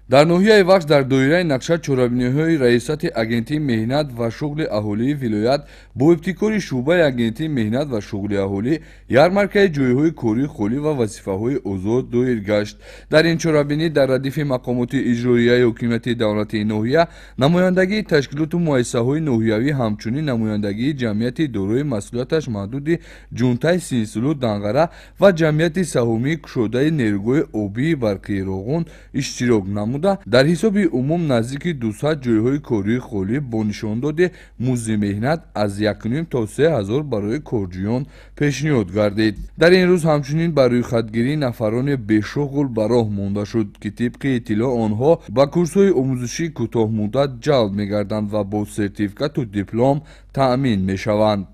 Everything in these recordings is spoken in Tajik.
Дар ноҳияи Вахш дар доираи нақша чорабиниҳои раёсати Агентии меҳнат ва шуғли аҳолии вилоят бо ибтикори шӯъбаи Агентии меҳнат ва шуғли аҳолӣ ярмаркаи ҷойҳои кории холӣ ва вазифаҳои озод доир гашт. Дар ин чорабинӣ дар радифи мақомоти иҷроияи ҳокимияти давлатии ноҳия, намояндагии ташкилоту муассисаҳои ноҳиявӣ, ҳамчунин намояндагии ҷамъияти дорои масъулияташ маҳдуди Ҷунтаи Синсулу Данғара ва ҷамъияти саҳомии кушодаи нерӯгоҳи обии барқии Роғун иштирок намуда, дар ҳисоби умум наздики 200 ҷойҳои кории холӣ бо нишондоди музди меҳнат аз 1,5 то 3 ҳазор барои корҷӯён пешниҳод гардид. Дар ин рӯз ҳамчунин ба рӯйхатгирии нафарони бешуғл ба роҳ монда шуд, ки тибқи иттилоъ онҳо ба курсҳои омӯзишии кӯтоҳмуддат ҷалб мегарданд ва бо сертификату диплом таъмин мешаванд.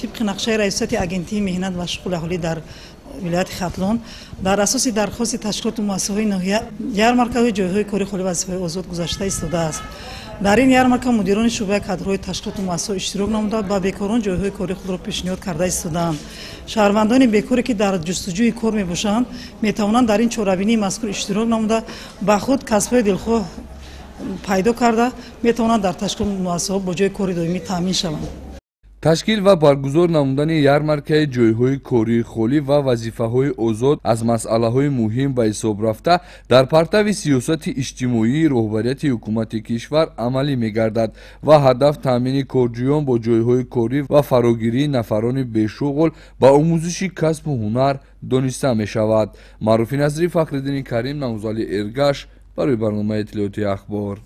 Тибқи нақшаи раёсати Агентии меҳнат ва шуғли аҳолӣ дар вилояти Хатлон, дар асоси дархости ташкилоту муассисаҳои ноҳия ярмаркаҳои ҷойҳои кори холӣ, вазифаҳои озод гузашта истодааст. Дар ин ярмарка мудирони шӯъбаи кадрҳои ташкилоту муассисаҳо иштирок намуда, ба бекорон ҷойҳои кори худро пешниҳод карда истодаанд. Шаҳрвандони бекоре, ки дар ҷустуҷӯи кор мебошанд, метавонанд дар ин чорабинии мазкур иштирок намуда, ба худ касбҳои дилхоҳ пайдо карда, метавонанд дар ташкилоту муассисаҳо бо ҷои кори доимӣ таъмин шаванд. Ташкил ва баргузор намудани ярмаркаи ҷойҳои кории холӣ ва вазифаҳои озод аз масъалаҳои муҳим ба ҳисоб рафта, дар партави сиёсати иҷтимоии роҳбарияти ҳукумати кишвар амалӣ мегардад ва ҳадаф таъмини корҷӯён бо ҷойҳои корӣ ва фарогирии нафарони бешуғл ба омӯзиши касбу ҳунар дониста мешавад. Маъруфи Назрӣ, Фахриддини Карим, Навзали Эргаш барои барномаи иттилоотии Ахбор.